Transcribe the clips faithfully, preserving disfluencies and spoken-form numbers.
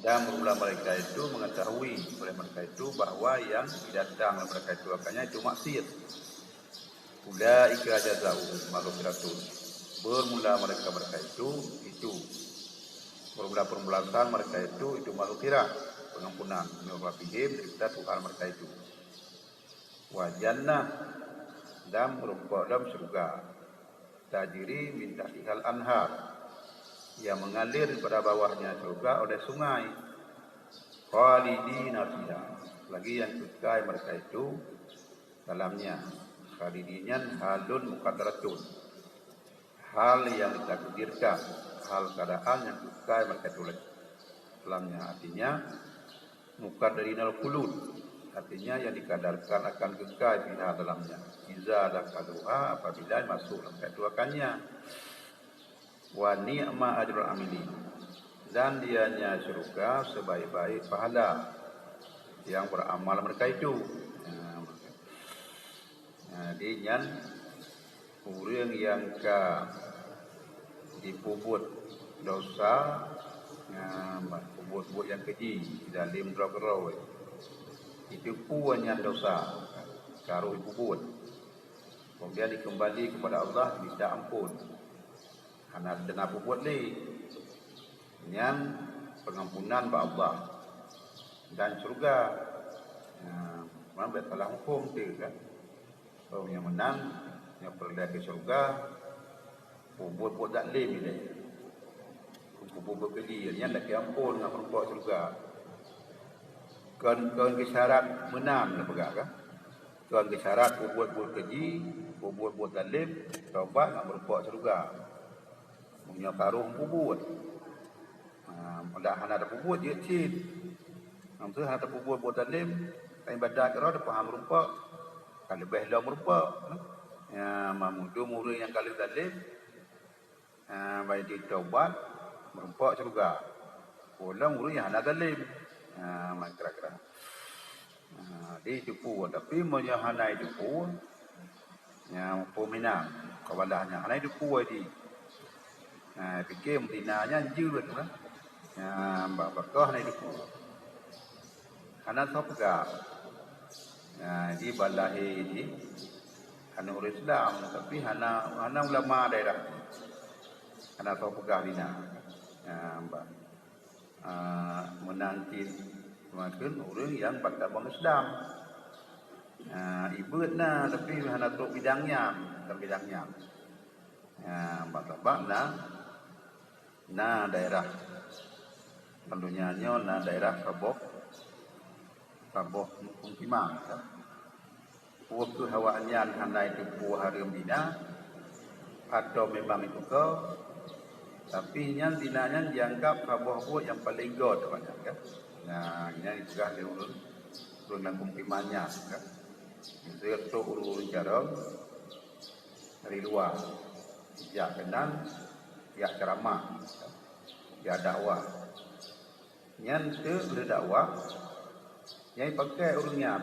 Dan bermula mereka itu mengetahui oleh mereka itu bahwa yang didatang oleh mereka itu akannya itu maksiat. Ulaika jazaohum maghfiratun. Bermula mereka-mereka itu, itu bermula pembalasan mereka itu, itu maghfirah, pengampunan, min rabbihim, daripada Tuhan mereka itu. Wa jannah, dan meureumpok lom syeuruga. Tajri min tahtihal anhar, yang mengalir pada bawahnya syeuruga oleh sungai. Khalidina fiha, lagi yang kekal mereka itu dalamnya. Khalidin nyan halun muqaddaratun, hal yang ditakdirkan, hal keadaan yang kekal mereka itu dalamnya. Artinya, muqaddarinal khulud, artinya yang dikadarkan akan kekal fiha dalamnya. Iza dakhaluha, apabila masuk dalam keutuakannya. Wa ni'ma ajrul amilin, dan dianya syurga sebaik-baik pahala yang beramal mereka itu. Nah, jadi nyan ureuëng nyang ka jipeubuet dosa, nah, peubuet-buet nyang keji, zalim droe keudroe, jiteupeue nyan dosa, ka rhoh jipeubuet. Kemudian dikembali kepada Allah, minta ampun. Hana teupeue buet lé. Nyan pengampunan bak Allah dan syurga. Nah, memang bèk salah huköm tu kan. Oh, nyang meunan, nyang peureulèe keu syurga, peubuet-buet zalim ilèe. Peubuet-buet keji, nyan lakèe ampôn ngon peurumpok syurga. Kon, kon keu syarat meunan neupeugah kan. Kon keu syarat peubuet-buet keji, peubuet-buet zalim, tobat ngon meurumpok syurga. Meunyoe ka rhoh peubuet. Ha, mudah hana tapeubuet jeuet cit. Maksud hana tapeubuet buet zalim, ka ibadat keudroe tapeuham meurumpok, ka leubeh lom meurumpok. Ya, meunyoe ureuëng nyang ka lheueh zalim, ha, bai jitaubat, meurumpok syeuruga. Ulôn ureuëng nyang hana zalim. Ha, kira-kira. Ha, di teupeue, tapi meunyoe hana teupeue, nyan peue meunan, kawalah nyan hana teupeue di. Ha, pike meutina nyan jeuet lah. Ha, bak bakoh hana teupeue. Hana soe peugah. Ha, di balahé di hana ureuëng Islam, tapi hana, hana ulama daerah. Hana soe peugah dina. Ha, bah. Ah, meunan cit makheun ureuëng nyang bak tabang Islam. Ah, ibeuet na, tapi hana trok bidang nyan, bukan bidang nyan. Ah, bak tabang na, na daerah. Lam donya nyoe na daerah saboh, saboh mukim timang, ya. Peu kheueh awaknyan hana jiteupeue hareuem dina, atawa memang jiteupeue, tapi nyan dina nyan jianggab saboh buet nyang paleng göt awaknyan, kan? Nah, nyan jipeugah lé ureuëng, ureuëng lam peungkiman nyan, kan? Miseue trok ureuëng-ureuëng carông dari luwa, jak keunan, jak ceuramah, jak dakwah. Nyan teuk lheueh dakwah, nyan jipakèk ureuëng nyan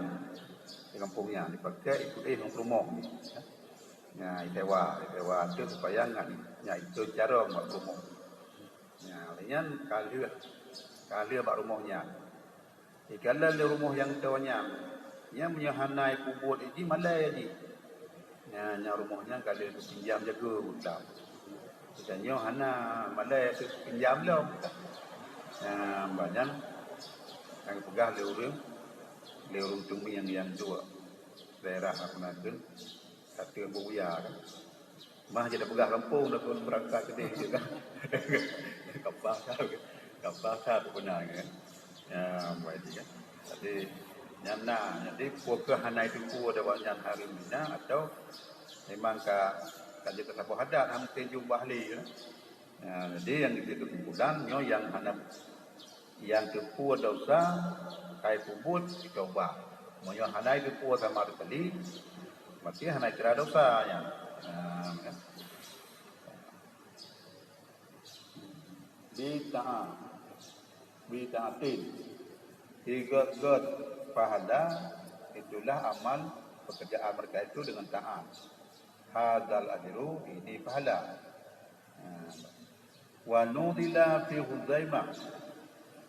di gampông nyan, jipakèk jipeuéh ngon peurumoh. Nyan jisewa, jisewa teuk supaya nyan, nyan jitôn carông bak peurumoh. Nyan, lheueh nyan ka lheueh, ka lheueh bak rumoh nyan. Jikalon lé rumoh nyang toe nyan, nyan meunyoe hana jipeubuet jih malèe jih. Nyan, nyan rumoh nyan ka lheueh geupinjam jagoe beutam. Geutanyoe hana malèe teuh pinjam lom. Nyan, bah nyan nyang geupeugah lé ureuëng, lé ureuëng teumèe nyang, nyang duek daerah Alun-alun, ateueh Abu Buya kan. Mah jeuet tapeugah gampông dah kon beurangkat keudeh jeuet kan. Kapah that, kapah that beuna kan. Ya, bah jih kan. Jadi, nyan na, jadi peu kheueh hana jiteupeue awaknyan hareuem dina atau memang ka, ka jeuet keu saboh adat, han mungken jeuet ubah lé, ya. Ya, jadi nyang jeuet keusimpulan, nyoe nyang hana, nyang teupeue desya, ka jipeubuet, jitaubat. Meunyoe hana jiteupeue sama sekali, berarti hana kira desya nyan. Ya, ya. Bitaat, bitaatin, digöt-göt pahala, itulah amal pekerjaan mereka itu dengan taat. Hadzal ajru, ini pahala. Ha. Wa nuzila fi Khuzaimah,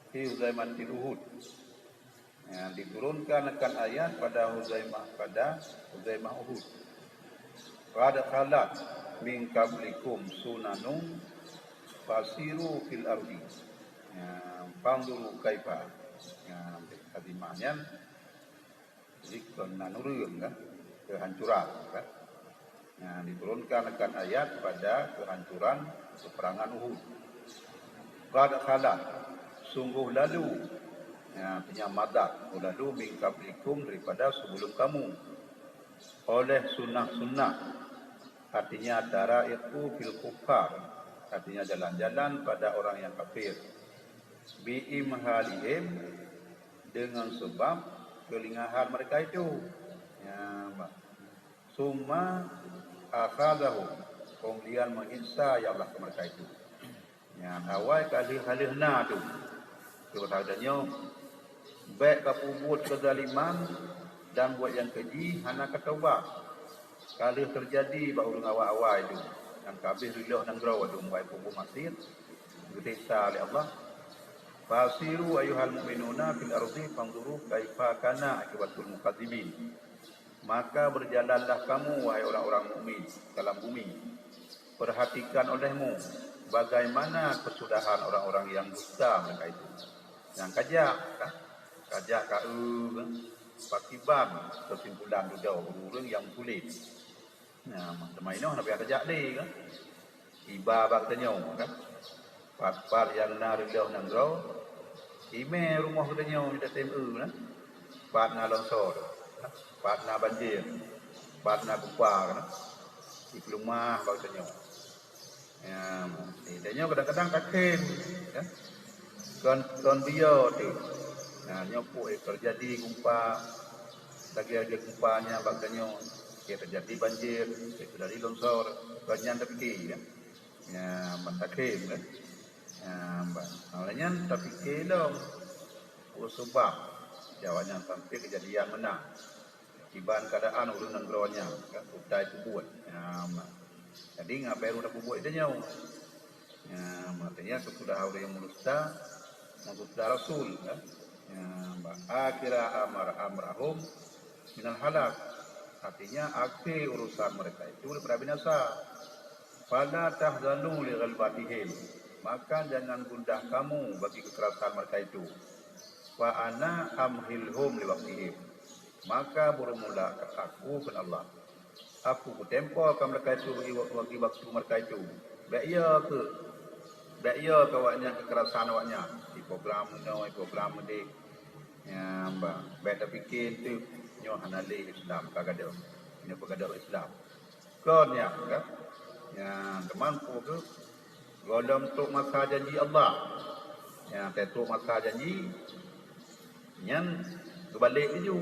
Fi Huzaimatil Uhud. Ya, diturunkan akan ayat pada Huzaimah, pada Huzaimah Uhud. Qad khalat min qablikum sunanun fasiru fil ardi. Ya, fanzuru kaifa. Ya, Hazimah nyan, jadi kon na nurun kan, kehancuran kan. Ya, diturunkan akan ayat pada kehancuran peperangan Uhud. Qad khalat, sungguh lalu, ya, artinya madat, lalu min qablikum daripada sebelum kamu, oleh sunnah-sunnah, artinya taraiqu fil kuffar, artinya jalan-jalan pada orang yang kafir, bi imhalihim, dengan sebab kelingahan mereka itu. Ya, summa akhadhahum, kemudian menyiksa ya Allah ke mereka itu. Ya, awai ka lheueh-lheueh na tu. Seubab tanyoe bèk ka peubuet keuzaliman dan buet nyang keujih hana ka taubat. Ka lheueh teujadi bak ureueng awai-awai tu, nyang ka abéh reuloh nanggroe tu, wai peubuet maksiet, geuseksa lé Allah. Fasiru ayyuhal mu'minuna fil ardi fanzuru kaifa kana aqibatul mukadzibin. Maka berjalanlah kamu, wahai orang-orang mukmin, dalam bumi. Perhatikan olehmu bagaimana kesudahan orang-orang yang dusta mereka itu. Nyang kajak, kan? Kajak ka, eh, pakiban kesimpulan dudoe ureueng nyang meusulet. Nah, teuma inoe hana payah tajak lé, kan? Iba bak tanyoe, kan? Pat-pat nyang na reuloh nanggroe, imè rumoh geutanyoe nyang tatem eu na, pat na longsor, pat na banjir, pat na gumpa, na, ipeuleumah bak tanyoe. Ya, tanyoe kadang-kadang takhém, ya. Kon, kon biyeu teuh. Nah, nyoe pue teujadi gumpa, lagèe-lagèe gumpa nyan bak tanyoe, ya teujadi banjir, ya teujadi longsor, kon nyan tapike, ya. Ya, ban takhém, kan? Ya, ban. Awaknyan tapike lom peue seubab awaknyan sampai keujadian meunan. Kiban keuadaan ureueng nanggroe nyan, kan, utai peubuet. Ya, ma. Jadi, ngapai ureueng tapeubuet itu nyoe? Ya, ma, artinya, sesudah ureueng nyang meudusta, meudusta Rasul, kan? Ya, ma. Akhira amar amrahum minal halak. Artinya, akhé urusan mereka itu daripada binasa. Fala tahzanu li ghalbatihim, maka jangan gundah kamu bagi kekerasan mereka itu. Fa ana amhilhum li waqtihim, maka beureumola keu aku, kheun Allah. Aku kutempo keu mereka itu bagi, bagi waktu mereka itu. Bèk yo keu, bèk yo keu awaknyan kekerasan awaknyan. Diprogram inoe, diprogram udép. Nyan, bah, bèk tapike teuk nyoe hana lé Islam ka gadôh. Nyoe peugadôh Islam. Kon nyan, kan? Nyan, teuma peue keuh? Gohlom trok masa janji Allah. Nyan, watèe trok masa janji, nyan geubalek laju.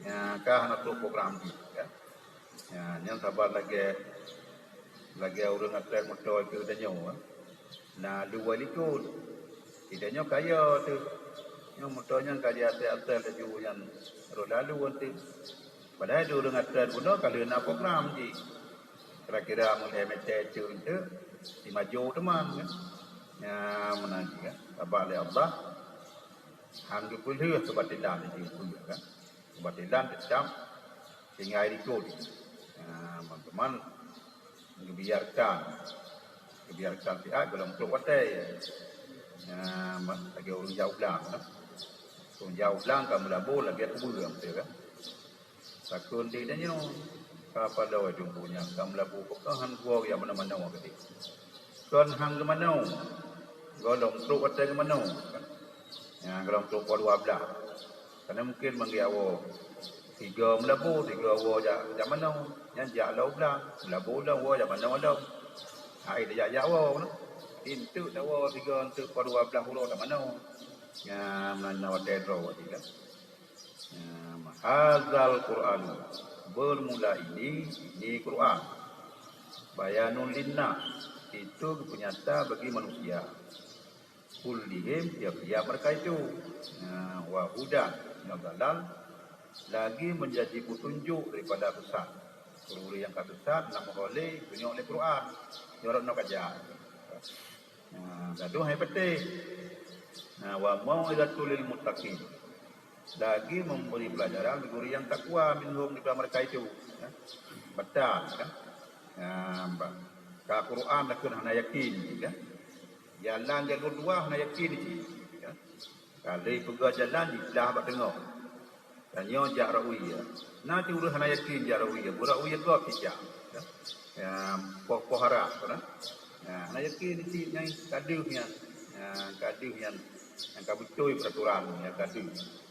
Nyan, ka hana trok program jih, kan? Nyan, nyan saban lagèe, lagèe ureueng atlet moto keu tanyoe, kan? Na luwai likot. Geutanyoe kaya teuh. Nyoe moto nyan ka jiasèe-asèe laju nyan rot lalu teuk. Padahai di ureueng atlet bunoe ka lheueh na program jih. Kira-kira meulhèe mètè teuk teuk, simajô teuma, kan. Nyan meunan jih, kan. Sabab lé Allah han geupeulheueh keubatilan jih, kan. Keubatilan teutap tinggai likot. Nyan, teuma geubiarkan, geubiarkan siat gohlom trok watèe. Nyan, lagèe ureueng jak u blang, kan. Ureueng jak u blang ka meulaboh lagèe peubeueng, beutôi kan? Takheun di tanyoe, ka padum teungku nyan ka meulaboh, pakon han geuwoe jak manoe-manoe keudéh. Kon han geumanoe, gohlom trok watèe geumanoe, kan? Nyan gohlom trok poh dua blah. Karena mungkin manggé awoe tiga meulaboh, tiga awoe jak, jak manoe. Nyan jak lom u blang, meulaboh lom, woe jak manoe lom. Hai tajak-jak woe, nah. Enteuk tawoe tiga enteuk poh dua blah uroe tamanoe. Nyan meunan watèe droe tadi lah. Nyan, hadzal Qur'anu, bermula ini, ini Quran. Bayanun linnas, itu peunyata bagi manusia. Kullihim, tiap-tiap mereka itu. Nah, wa hudan, nyoe dalam lagi menjadi petunjuk daripada sesat. Ureueng nyang ka sesat, na meuhôi lé, geunyok lé Quran. Nyoe rot nyoe ka jak. Nah, gadoh hai peuteh. Nah, wa mau'izatul lil muttaqin. Lagi memberi pelajaran bagi ureuëng nyang takwa minhum daripada mereka itu. Ya. Batal, kan? Ya, ba-, ka Quran dah kheun hana yakin, ya. Jalan jalur dua hana yakin cit, ya. Kali peugah jalan jiblah bak teungoh. Tanyoe jak rot wie. Na cit ureuëng hana yakin jak rot wie, beurot wie gob cit jak. Ya, poh-poh harab, kan? Ya, hana yakin cit nyan ka deuh nyan. Ya, ka deuh nyan. Nyang ka beutôi peraturan, nyang ka deuh.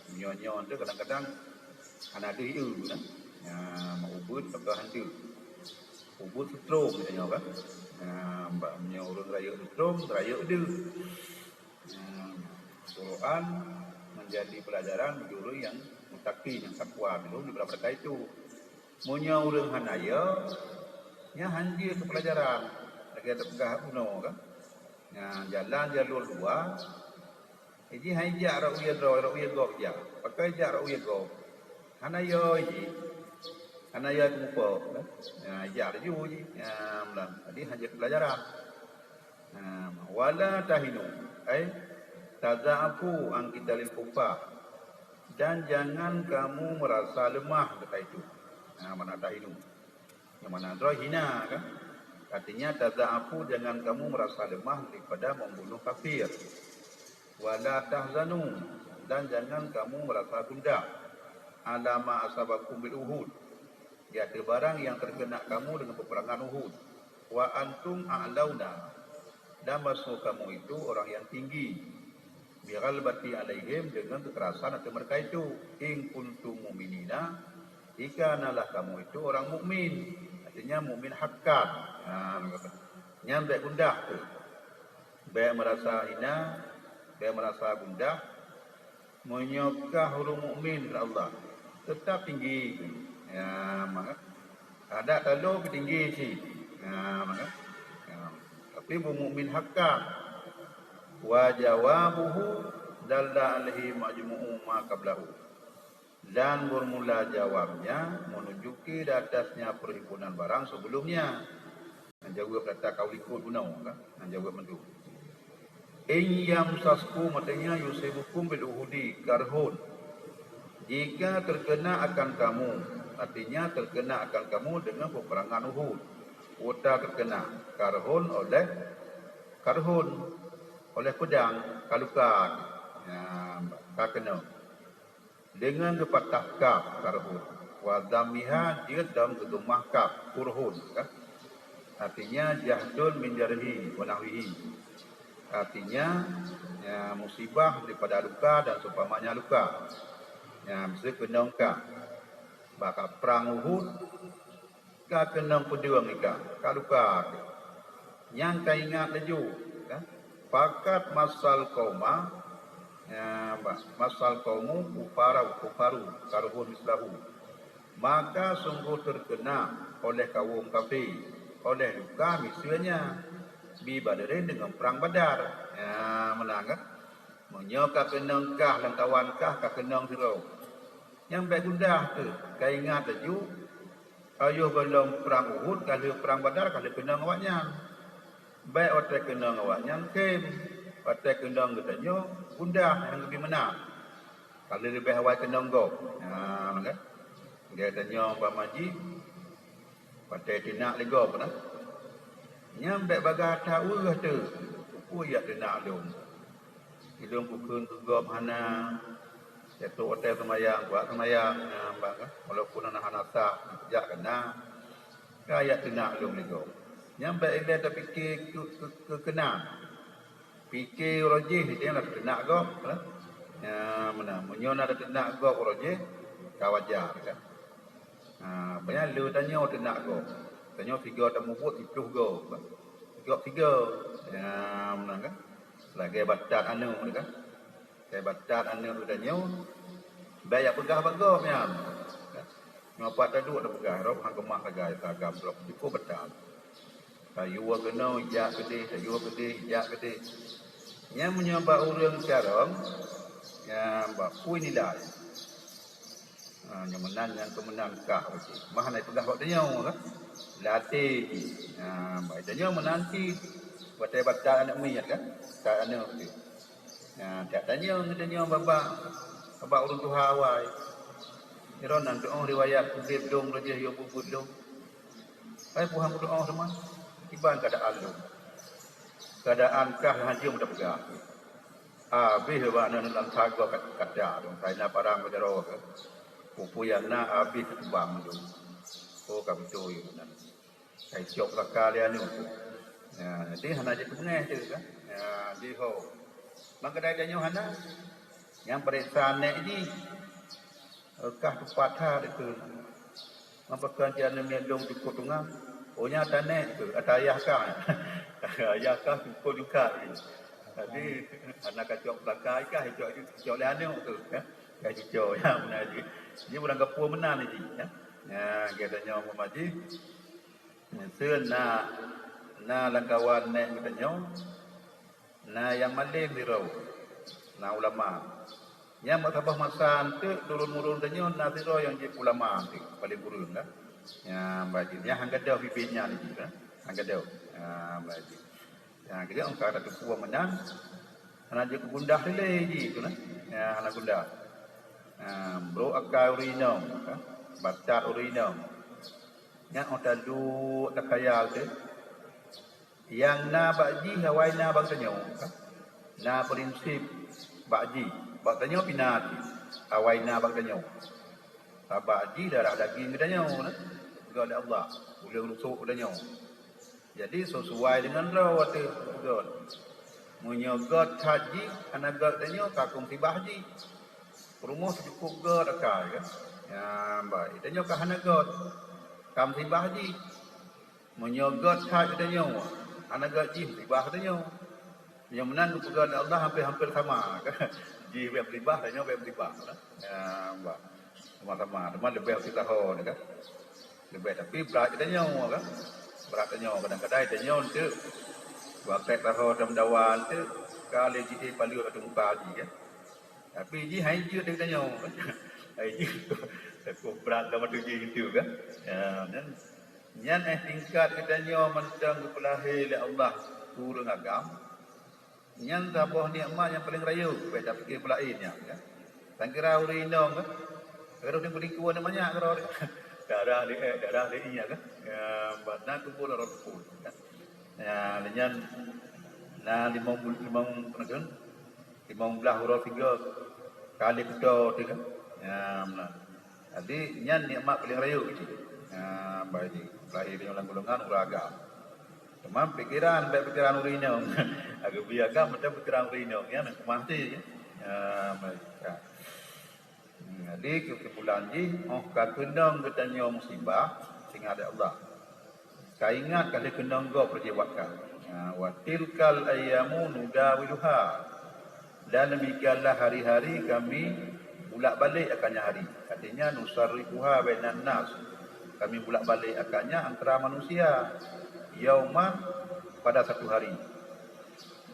Nyoe-nyoe tu kadang-kadang hana deuh ié, kan? Ya, mak ubit atau han deuh. Ubit seutrom tanyoe, kan? Ya, bak meunyoe ureuëng rayeuk seutrom, rayeuk deuh. Hmm, Quran menjadi pelajaran bagi ureuëng nyang mutaki, nyang takwa, dulu daripada mereka itu. Meunyoe ureuëng hana ya, nyan hanjeuet keu pelajaran. Lagée teupeugah bunoe kan. Nyan jalan jalur dua. Jadi hai jak rot wie droe, rot wie gob jak. Pakai jak rot wie gob. Hana ya ji. Hana ya keu mupa kan. Nyan jak laju ji. Nyan meunan. Jadi hanjeuet pelajaran. Nah, wala tahinu, ai tadha'afu an qitalil kuffar, dan jangan kamu merasa lemah ketika itu. Nah, mana tahinu? Yang mana droe hina kan? Artinya tadha'afu, jangan kamu merasa lemah daripada membunuh kafir. Wala tahzanu, dan jangan kamu merasa gundah. Ala ma asabakum bil Uhud, di atas barang yang terkena kamu dengan peperangan Uhud. Wa antum a'launa, dan bahwa kamu itu orang yang tinggi. Bi ghalabati alaihim, dengan kekerasan atas mereka itu. In kuntum mu'minina, jika nalah kamu itu orang mukmin, artinya mukmin haqqan. Ha, nyan bèk gundah tu. Bèk merasa hina, bèk merasa gundah. Meunyoe kah ureuëng mukmin keu Allah, teutap tinggi. Ya, maka adak talo tinggi cit. Ya, maka. Ya. Tapi bu mukmin haqqan. Wa jawabuhu dalla alaihi majmu'u ma qablahu. Dan bermula jawabnya menunjuki di atasnya perhimpunan barang sebelumnya. Nyang jaweueb rata ka u likot bunoe kan? Nyang jaweueb mandum. In yamsaskum, artinya yusibukum bil Uhudi karhun. Jika terkena akan kamu, artinya terkena akan kamu dengan peperangan Uhud. Uta terkena karhun oleh karhun, oleh pedang, ka luka. Ya, ka kena. Dengan geupatah kaf karhun. Wa dhammiha jeuet dalam geudhammah kaf, kurhun, kan? Artinya jahdun min jarhi wa nahwihi. Artinya, ya, musibah daripada luka dan seumpamanya luka. Ya, miseue keunong kaf. Bak prang Uhud, ka keunong peudeueng ika, ka luka keuh. Nyan ka ingat laju, kan? Fakat masal qauma, ya, ba-, masal qaumu kufara, kufaru, karhun mislahu. Maka sungguh terkena oleh kaum kafé, oleh luka miseue nyan, bi Badrin dengan perang Badar. Ya, meunan kan? Meunyoe ka keunong kah lam kawan kah ka keunong sidroe. Nyang bèk gundah kheueh, ka ingat laju, ayoh gohlom prang Uhud, ka lheueh prang Badar, ka lheueh keunong awaknyan. Bèk watèe keunong awaknyan khém, watèe keunong geutanyoe gundah nyang leubeh meunan. Ka lheueh leubeh awai keunong gob. Nah, kan? Geutanyoe umpama jih, watèe teunak lé gob na. Nyan bèk bagah that weueh teuh, peue jak teunak lôn. Ilôn kukheun keu gob hana, ya trok watèe seumayang, buet seumayang, nyan bak, walaupun hana, hana sah, jak keu na, ka jak teunak lôn lé gob. Nyan bèk ilèe tapike keu, keu, keu keunan. Pike uroe jih, nyan na teunak gob, kan? Nyan meunan, meunyoe na teunak gob uroe jih, ka wajar, kan? Ha, banyak le tanyoe teunak gob. Tanyoe sigoe tamubuet siploh gob, kan? Gob sigoe. Nyan meunan, kan? Lagèe batat aneuk teuh kan. Lagèe batat aneuk teuh tanyoe, bèk jak peugah bak gob nyan. Nyoe pat taduek tapeugah, rot han keumah sagai, sagam lom, cukôp batat. Tayue keunoe, jak keudeh, tayue keudeh, jak keudeh. Nyan meunyoe bak ureueng carông, nyan bak peue nilai. Ha, nyang meunan, nyang keu meunan kah, mah hana jipeugah bak tanyoe kan. Lam até jih. Ha, bak tanyoe meunan cit. Watèe batat aneuk miet kan. Batat aneuk miet. Nah, tak tanyong geutanyoe babah, babah ureuëng tuha awai. Droeneuh tuoh riwayat udeb lôn lagée yoh bubuet lôn. Hai puhang tuoh teuma, iban keadaan lôn. Keadaan kah hana jeuem tapeugah. Abéh bak nan lam sagoe kat-, kata tu, kaina parang bak jaroe ke. Peue-peue nyang na abéh teubang mandum. Oh, ka beutôi nan. Kai cok laka lé anu tu. Ya, jadi hana jeuet beungéh tu kan. Ya, di ho. Mangkadai tanyoe hana. Nyang pareksa nék jih. Kah tupat that dikeue. Meupeukon cit aneuk miet lôn jukôt tungang. Oh, nyan ata nék dikeue, ata ayah kah. Ayah kah jukôt juga. Jadi, hana kacok belakang kah, cok, cok lé aneuk tu, ya. Ya, cok, ya, beuna jih. Jadi, urang gapuo meunan jih, ya. Ya, geutanyoe Muhammad jih. Meuseu na, na lam kawan nék geutanyoe. Na nyang malém sidroe, na ulama. Nyang bak saboh masa eunteuk turun-murun tanyoe na sidroe nyang jeuet ulama eunteuk, paleng kureueng kan. Nyang bak jih, nyang han gadôh biet-biet nyan jih kan. Han gadôh. Nyang bak jih. Nyang keu jeuet ka tateupeue meunan, hana jeuet keu gundah lé jih tu nah. Nyang hana gundah. Nyang brok akai ureuëng inong, kan? Batat ureuëng inong. Nyang ôh taduek takhayal teuh. Nyang na bak jih awai na bak tanyoe, kan? Na prinsip bak jih, bak tanyoe pih na cit, awai na bak tanyoe. Sabab jih darah daging geutanyoe, nah, geupeugöt lé Allah, ulôn rusok geutanyoe. Jadi, sesuai deungon droe watée geupeugöt. Meunyoe göt that jih, hana göt tanyoe, ka keu musibah jih. Peurumoh teucukup göt akai, kan? Nyan, baik. Tanyoe ka hana göt, ka musibah jih. Meunyoe göt that geutanyoe, hana göt jih, musibah geutanyoe. Meunyoe meunan geupeugöt lé Allah hampir-hampir sama, kan? Jih bèk musibah, tanyoe bèk musibah, kan? Ya, bah. Sama-sama, cuma leubeh peusaho ni, kan? Leubeh, tapi brat geutanyoe, kan? Brat tanyoe, kadang-kadang tanyoe tu, bak saho dan meudawa tu, ka lé jih paleuet ateueh muka jih, kan? Tapi jih hai jeuet geutanyoe, kan? Hai jeuet, takot brat lam ateueh jih tu, kan? Ya, dan Nyan éh tingkat geutanyoe mantong geupeulahé lé Allah keu ureuëng agam. Nyan saboh nikmat nyang paleng rayeuk, bèk tapike peulaén nyan, kan. Sangkira ureuëng inong, kan. Ka roh teungku-teungku aneuk manyak keudroe. Darah lé éh, darah lé ié, kan. Ya, ban na kumpul roh kumpul, kan. Ya, lé nyan na limong bul-, limong, apa nama, limong blaih uroe sigoe kali kuto teuh, kan. Ya, meunan. Jadi, nyan nikmat paleng rayeuk cit. Ha, bagi lahé tanyoe lam golongan ureueng agam. Teuma pikeran, bèk pikeran ureueng inong. Agam bri agam, macam pikeran ureueng inong. Nyan keumah cit. Ha, baik. Ha. Hmm, jadi, keusimpulan jih, 'oh ka keunong geutanyoe musibah, singat lé Allah. Ka ingat ka lheueh keunong gob reujeue bak ka. Ha, "Wa tilkal ayyamu nudawiluha." Dan demikianlah hari-hari kami bulak-balik akannya hari. Artinya, "Nusarrifuha bainan nas." Kami bulak-balik akannya antara manusia. Yauman, pada satu hari.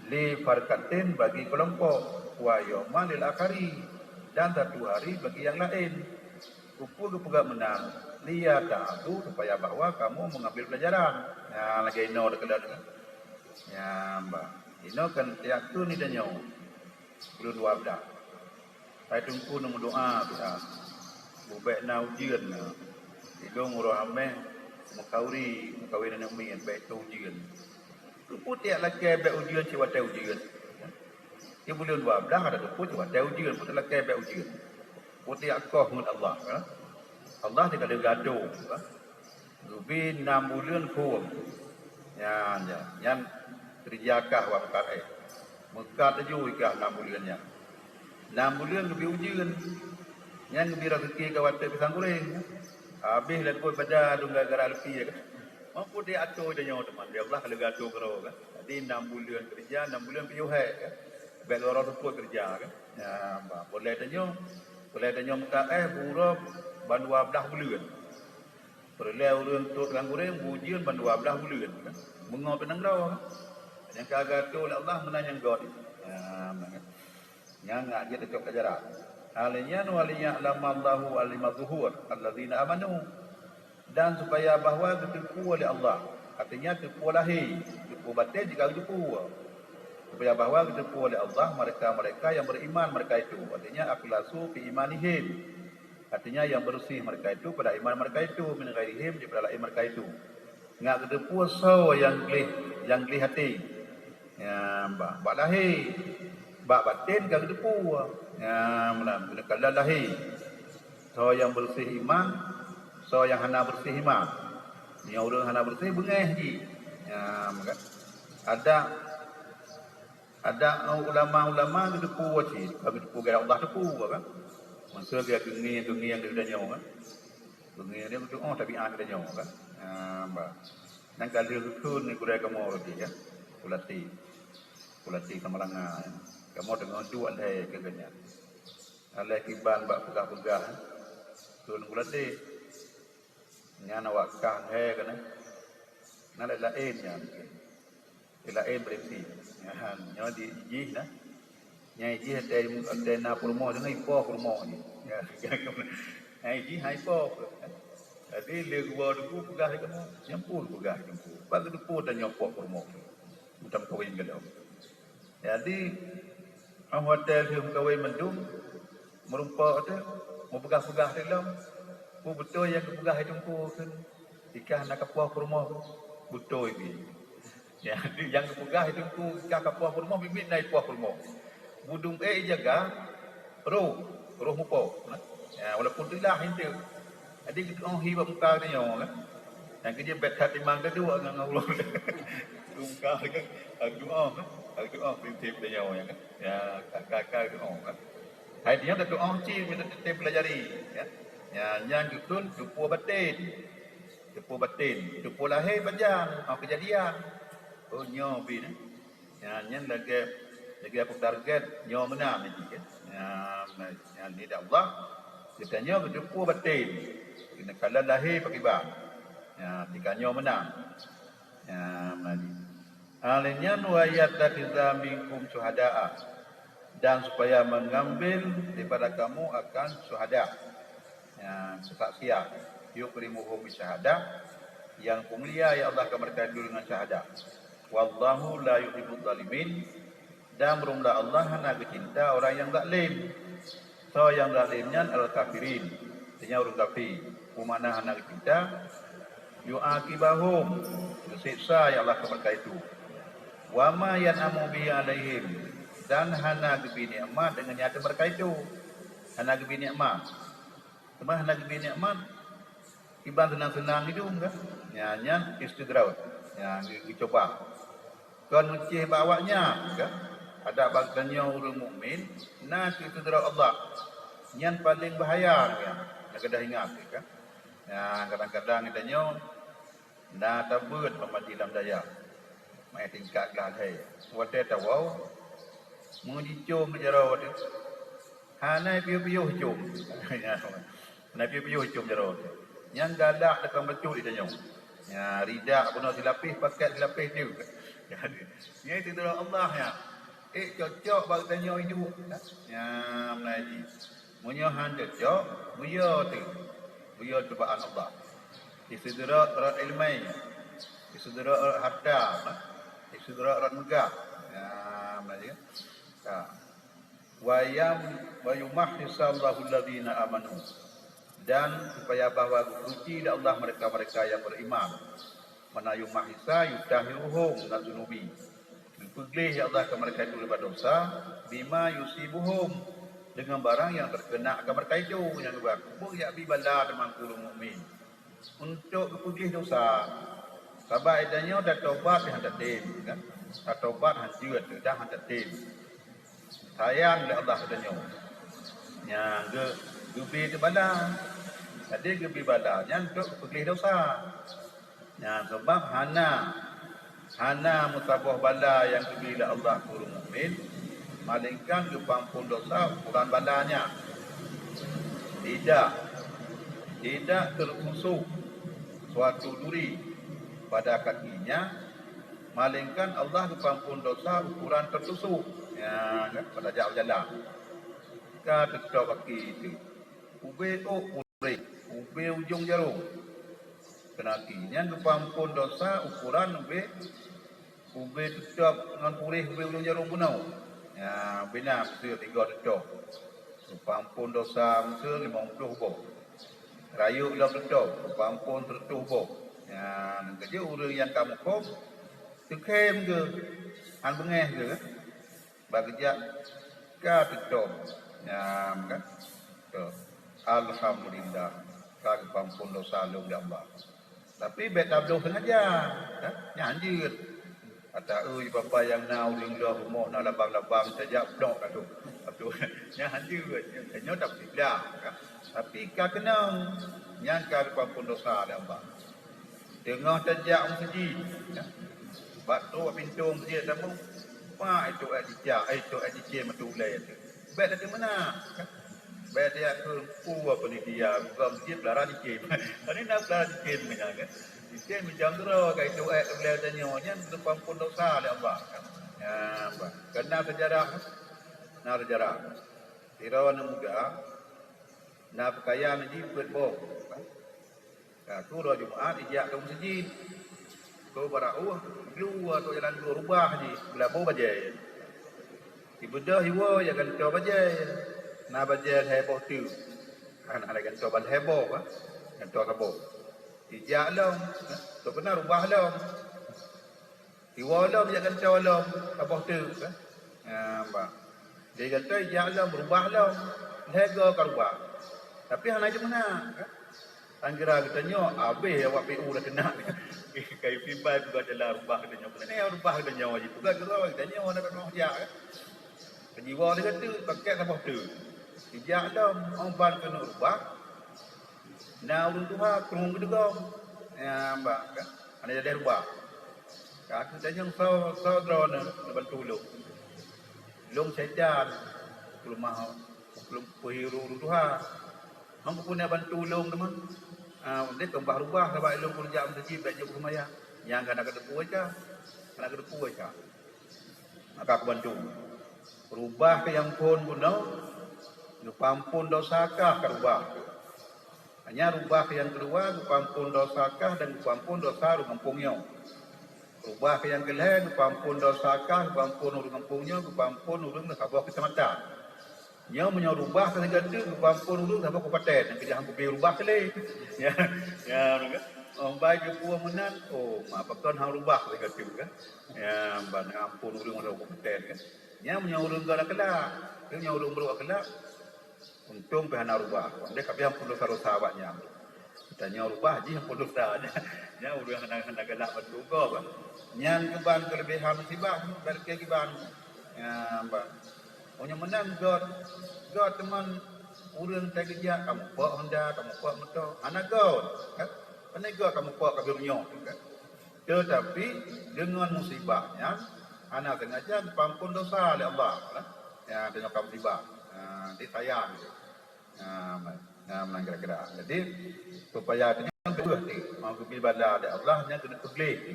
"Li farqatin," bagi kelompok. "Wa yauman lil akhari." Dan satu hari bagi yang lain. Keupeue geupeugah meunan? "Liyata'azu," supaya bahwa kamu mengambil pelajaran. Nah, lagèe inoe teukeulon kan. Nyan, bah. Inoe kan tiep kheun tanyoe. Buleuen dua blah. Hai Teungku neumeudoa siat. Bubèk na ujeuen na. Sidong uroe Hamèh meukauri, meukawen aneuk miet, bèk teuh ujeuen. Keupeue tiep lakèe bèk ujeuen cit watèe ujeuen? Di buleuen dua blah ada teupeu cit watèe ujeuen, peue lakèe bèk ujeuen. Peue tiep koh ngon Allah, kan? Allah di ka lheueh geuato, kan? Geubi nam buleuen khueng. Nyan, nyan, nyan keureuja kah wak meukat éh. Meukat laju i kah nam buleuen nyan. Nam buleuen geubi ujeuen. Nyan geubi raseuki ka watèe pisang guréng. Habéh lakoe pada dum gara-gara leupie kan. Mampu di ato tanyoe teuma, di Allah ka lheueh geuato keudroe kan. Jadi nam buleuen keureuja, nam buleuen piôh hék kan. Bèk lorong seupôt keureuja kan. Nyan, bah, peureulèe tanyoe, peureulèe tanyoe meukat éh, uroe ban dua blah buleuen. Peureulèe ureueng trok lam guréng, ujeuen ban dua blah buleuen kan. Beungoh teunang droe kan. Nyang ka geuato lé Allah meunan nyang göt. Nyan, bah, kan. Nyan ngat jeuet teucok pelajaran. Hal nyan, "Wa liya'lamallahu al-mu'minina zuhur alladzina amanu." Dan supaya bahwa geuteupeue lé Allah, artinya teupeue lahé, teupeue batén jih ka geuteupeue. Supaya bahwa geuteupeue lé Allah mereka-mereka yang beriman mereka itu. Artinya, akhlasu fi imanihim. Artinya, yang bersih mereka itu pada iman mereka itu, min ghairihim, daripada laén mereka itu. Ngat geuteupeue soe nyang gleh, nyang gleh até. Ya, bak, bak lahé, bak batén ka geuteupeue. Ya, meunan, keuneuk kalon lahé. Soe nyang beureuséh iman, soe nyang hana beureuséh iman. Meunyoe ureuëng hana beureuséh, beungéh jih. Ya, maka ada, ada ulama-ulama geuteupeue cit, ka geuteupeue gaya Allah teupeue kan. Masa dia geungieng-geungieng di tanyoe kan. Geungieng dia beutôi, oh, tabiat di tanyoe kan. Ya, bah. Nang ka lheueh kheun ni gurée kamoe roti kan. Kulati. Kulati sama langa. Kamoe teungoh duek lhée keu geuhnyan. Alah kiban bak peugah-peugah, kheun gulati. Nyan awak kah lhée keunan. Na laén-laén nyan. Laén berarti. Nyan, nyoe di jih na. Nyang jih watée, watée na peurumoh deungon ipoh peurumoh jih. Ya, nyang jih hai poh. Jadi lé geuwoe teungku peugah lé kamoe. Nyang peue peugah teungku. Bak geuteupeue tanyoe poh peurumoh. Utam kawin galom. Jadi, óh watée lheueh meukawen mandum, meurumpok teuh, meupeugah-peugah teuh lom, peue beutôi nyang geupeugah lé teungku kheun, i kah na kapoh peurumoh, beutôi pih. Jadi, nyang geupeugah lé teungku i kah kapoh peurumoh, biet-biet na ipoh peurumoh. Budum ék ijaga, roh, roh mupoh. Ya, walaupun teulah hinte. Jadi, geutu'oh hi bak muka geutanyoe kan. Nyang keujeuet bèk that timang geuduek ngon, ngon ulôn. Muka kan, geutu'oh kan. Geutu'oh prinsip geutanyoe nyan kan. Ya, ka, ka, ka geutu'oh kan. Hai nyoe tatu'oh cit, meunan teutem peulajari, ya. Ya, nyan geukheun teupeue batén. Teupeue batén, teupeue lahé pajan, oh, keujadian. Oh, nyoe pih nah. Nyan, nyan lagée, lagée aku target nyoe meunan jih kan. Nyan, nyan ni dak Allah. Geutanyoe geuteupeue batén. Keuneuk kalon lahé pakiban. Nyan, tika nyoe meunan. Nyan, meunan jih. Alèh nyan, "Wa yattakhidza minkum syuhada'a," dan supaya mengambil daripada kamu akan syuhada. Ya, kesaksian. "Yukrimuhum bisyahadah," yang peumulia ya Allah akan mereka itu dengan syahadah. "Wallahu la yuhibbuz zalimin," dan beureulah Allah hana geucinta orang yang zalim. Soe nyang zalim nyan al-kafirin, artinya ureuëng kafé. Peue makna hana geucinta? Yu'aqibahum, geuseksa ya Allah keu mereka itu. Wa ma yan'amu bihi 'alaihim, dan hana geubri nikmat deungon nyan ateueh mereka itu. Hana geubri nikmat. Teuma hana geubri nikmat, iban seunang-seunang idum kan? Nyan, nyan istidraj. Nyan geucuba. Kon meucéh bak awaknyan, kan? Adak bak tanyoe ureuëng mukmin, na keu istidraj Allah. Nyan paleng bahaya nyan, nyang gadôh ingat, kan? Nyan kadang-kadang geutanyoe na tabeuet meumadi lam dayah. Mai tingkat glah lhée. Watée tawoe, meujicom jaroe teuh. Hana piôh-piôh com. Hana piôh-piôh com jaroe teuh. Nyang galak teuka meucut di tanyoe. Ya, ridak bunoe silapéh, paket silapéh tu. Jadi, nyan istidraj Allah nyan. Eh, cocok bak tanyoe iduek. Ya, mulai jih. Meunyoe han cocok, buyö teuh. Buyö cubaan Allah. Istidraj rot ileumèe. Istidraj rot harta. Istidraj rot meugah. Ya, mulai jih. Ha. Wa yam-, wa yumahhisallahul ladzina amanu, dan supaya bahwa geupuji lé Allah mereka-mereka yang beriman. Mana yumahhisa yutahhiruhum minadz-dzunubi. Geupeugleh ya Allah keu mereka itu daripada dosa, bima yusibuhum, dengan barang yang terkena keu mereka itu, nyang geuba kubur yak bi bala teuma keu ureuëng mukmin. Untuk geupeugleh dosa. Sabab geutanyoe tatobat han tatem, kan? Tatobat han jeuet, dan han tatem. Sayang lé Allah geutanyoe. Nyang geu-, geubri teuh bala. Jadi geubri bala nyan untuk geupeugleh dosa. Nyan sabab hana Hana meusaboh bala nyang geubri lé Allah keu ureuëng mukmin, malaingkan geupeuamphon desya ukoran bala nyan. Tidak, tidak teutusok suatu duri pada kakinya, malaingkan Allah geupeuamphon desya ukoran teutusok. Nyan, kan, pada jak jalan. Ka teutôp kaki itu. Ubé ôk purée, ubé ujong jarôm. Keunapi nyan geupeuamphon desya ukoran ubé Ubé teutôb ngon puréh ubé ujông jarôm bunoe. Ya, ubé na miseue tiga teutôb. Geupeuampôn dosa miseue limong ploh boh. Rayeuk lom teutôb, geupeuampôn seureutôh boh. Ya, keujeuet ureuëng nyang ka muphom, teukhém geuh, han beungéh geuh. Bak geujak ka teutôb. Nyam kan? Toh. Alhamdulillah, ka geupeuampôn dosa lôn lé Allah. Tapi bék tabloh sengaja, kan? Nyan jeuet. Kata, "Ui, bapak nyang na ureuëng lom rumoh na labang-labang, tajak blok ka tu." Nyan jeuet. Nyoe tak siblah, kan? Tapi ka keunong, nyan ka geupeuampôn dosa lé Allah. Teungoh tajak u meuseujid, ya. Bak trok pintoe meuseujid tamu, pa itu ayat cicak, eh, itu ayat cicém atau ulée tu. Bék lagée meunan, kan? Bék dia keu peue panitia, buka meuseujid pelara cicém. Tadi na pelara cicém meunan, kan? Cicém meujan keudroe, ka itu ayat ulée tanyoe, nyan geupeuampôn dosa lé Allah, kan? Ya, bah. Kan na seujarah, kan? Na seujarah. Sidroe aneuk muda, na peukayan jih peuet boh, kan? Ka, keu uroe Jumat ijak keu meuseujid. Keu barôh, glu atau jalan glu rubah jih, geulabo bajée. Ibeudôh iwoe jak gantoe bajée. Na bajée lhée boh teuk. Hana lé gantoe ban lhée boh, ha? Gantoe saboh. Ijak lom, ha? Toh keunan rubah lom. Iwoe lom jak gantoe lom, saboh teuk, kan? Ha, bah. Jadi gantoe ijak lom, rubah lom. Lhée goe ka rubah. Tapi hana jeuet meunan, kan? Tanggera geutanyoe, habéh awak P U dah keunak. Kayu tibai peugah jalan rubah geutanyoe. Keuneuk rubah geutanyoe jih. Peugah keudroe geutanyoe hana peunoh jak, kan? Jiwoe lé gata, pakai saboh teuk. Ijak lom, oh ban keuneuk rubah. Na ureuëng tuha krueng geudeungoe, ya, bah, kan? Hana jadi rubah. Ka tanyong soe, soe droeneuh neubantu lôn. Lôn syaitan, peuleumah, peuhiru ureuëng tuha. Hong peue na bantu lôn teuma. Ah, deh keumbah rubah sabab lôn keureuja meuseujid bak jeuet seumayang. Nyang ka na keudeupu ka. Ka na keudeupu ka. Maka kubantu. Rubah keu nyang phon bunoe, geupeuampôn dosa kah ka rubah. Hanya rubah keu nyang keudua, geupeuampôn dosa kah dan geupeuampôn dosa ureuëng gampông nyoe. Rubah keu nyang keulhée, geupeuampôn dosa kah, geupeuampôn ureuëng gampông nyoe, geupeuampôn ureuëng saboh keucamatan. Nyoe meunyoe rubah keu sigoe teuk, geupeuampôn ureuëng saboh kabupaten, nyang keujah han kupi rubah keu lé. Ya, ya, ureuëng kan? Oh, bai geupeu meunan, oh, ma pakon han rubah keu sigoe teuk, kan? Ya, ban ampôn ureuëng saboh kabupaten, kan? Nyan meunyoe ureuëng gét akhlak, tapi meunyoe ureuëng brôk akhlak, untông pih hana rubah. Wang deh ka pih ampôn dosa-dosa awak nyan. Tanyoe rubah jih ampôn dosa nyan. Nyan ureuëng hana, hana galak bantu gob. Nyan keuban keuleubiehan musibah, bak kiban. Nyan, bah. Oh, nyan meunan gét, gét teuma ureuëng tai geujak, kamoe pok honda, kamoe pok moto. Hana gét, kan? Pane gét kamoe pok ka beureunyok, kan? Teutapi deungon musibah nyan hana sengaja geupeuampôn dosa lé Allah, kan? Ya, deungon ka musibah. Ha, disayang. Ha, ma-, ha, meunan kira-kira. Jadi, supaya tanyoe geupeugah ti, mau geubri bala lé Allah nyan keuneuk peugleh ti.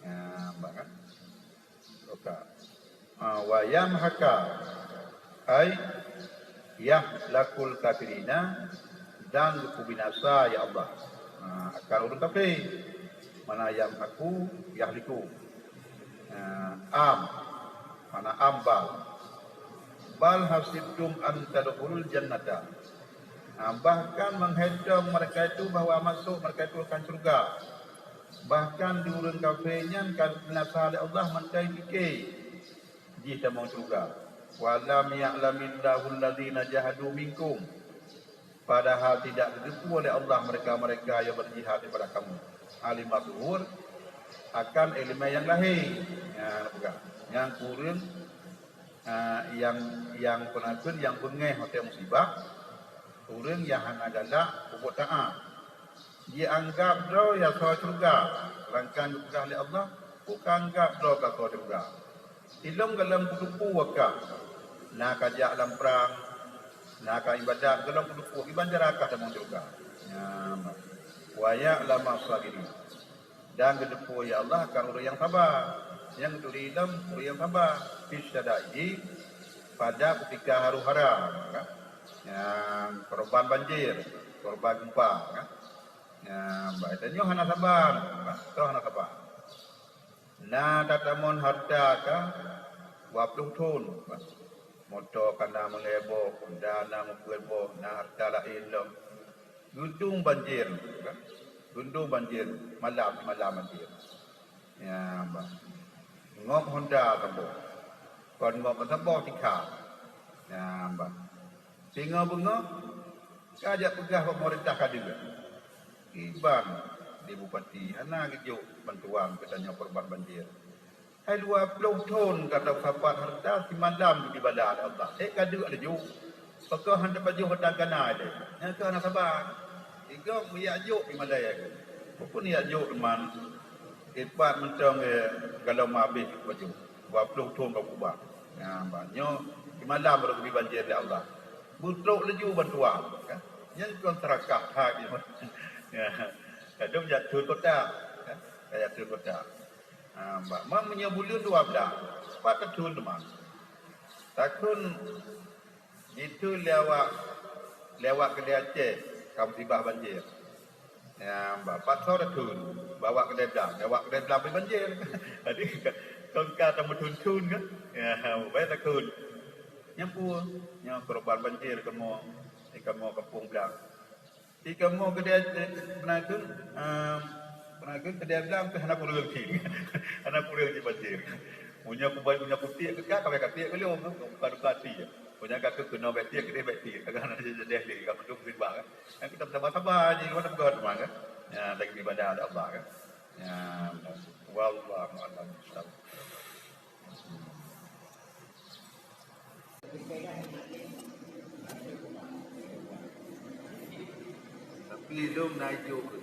Ha, nampak kan? Oka. Ha, wa yamhaka, ai yahlakul kafirina, dan geupeubinasa, ya Allah. Ha, akan ureuëng kafé. Mana yamhaku, yahliku. Ha, am, mana am bal. Bal hasibtum an tadkhulul jannata. Ha, bahkan meuhitông mereka itu bahwa masuk mereka itu akan syurga. Bahkan di ureuëng kafé nyan ka binasa lé Allah mantong pike jih tamong syurga. Wa lam ya'lamillahu alladzina jahadu minkum. Padahal tidak geuteupeue lé Allah mereka-mereka yang berjihad daripada kamu. Alimah zuhur akan iéleumé nyang lahé. Nyang peugah. Nyang kureueng, ah, nyang, nyang peunakeuet, nyang beungéh watée musibah, ureuëng nyang hana galak peubuet taát. Jianggab droe ya soe syeuruga, seudangkan geupeugah lé Allah, "Peue kaanggab droe ka soe syeuruga? Ilôn gohlom kuteupeu kah, na kajak lam prang, na kaibadat, gohlom kuteupeu, kiban cara kah tamong syeuruga." Nyan, wa ya'lamas sabirin. Dan geuteupeue ya Allah akan ureuëng nyang saba. Nyang geuturi lom ureuëng nyang saba, fi syada'i, pada keutika haru-hara, kan? Nyang korban banjir, korban gempa, kan? Nyang, bah, tanyoe hana saba, bah, toh hana saba. Na tatamon hareuta ka dua ploh thon, moto ka na meulhèe boh, Honda na meupeuet boh, na hareuta laén lom. Geudong banjir, kan? Geudong banjir, malam, malam banjir. Ya, bah. Ngop Honda saboh. Kon ngop saboh tikha. Ya, bah. Singoh beungoh, ka jak peugah bak pemerintah ka deuh. Kiban di bupati hana geujok bantuan keu tanyoe korban banjir. Hai dua ploh thon ka teusapat hareuta simalam geubri bala lé Allah. Eh, ka deuh laju. Pakon hana pajoh batang kana lé. Nyang keu hana sabar. Tiga meujak jok di malai aku. Bukon jak jok teuma. Ipat mantong, eh, galom habéh pajoh. Dua ploh thon ka kubah. Nah, bah, nyoe simalam baru geubri banjir lé Allah. Beutrok laju bantuan, kan? Nyan kon serakah that nyoe. Ya. Kadang jak thon kota, kan? Jak thon kota. Ha, bah, ma meunyoe buleuen dua blah, pat tathon teuma. Tathon jitu lewat, lewat keudè Aceh, ka musibah banjir. Ya, bah, pat soe tathon, bak keudè blang, lewat keudè blang pih banjir. Jadi, kon ka tameuthon-thon kan? Ya, bah tathon. Nyan peue? Nyan korban banjir kamoe, di kamoe kampung blang. Di kamoe keudè, eh, peunakhon, eh, peunakhon keudè blang pih hana kureueng cit. Hana kureueng cit banjir. Meunyoe kuba-, meunyoe kutiek keu ka, ka bèk katiek keu lôn, buka-buka ati. Meunyoe ka keu keunoe bèk tiek, keudè bèk tiek. Ka hana jadi lé, ka meuduek musibah kan. Kan kita sabar-sabar je, mana peugah teuma kan. Ya, lagi ibadah ada Allah kan. Ya, wallahu a'lam. Tapi lôn na ijok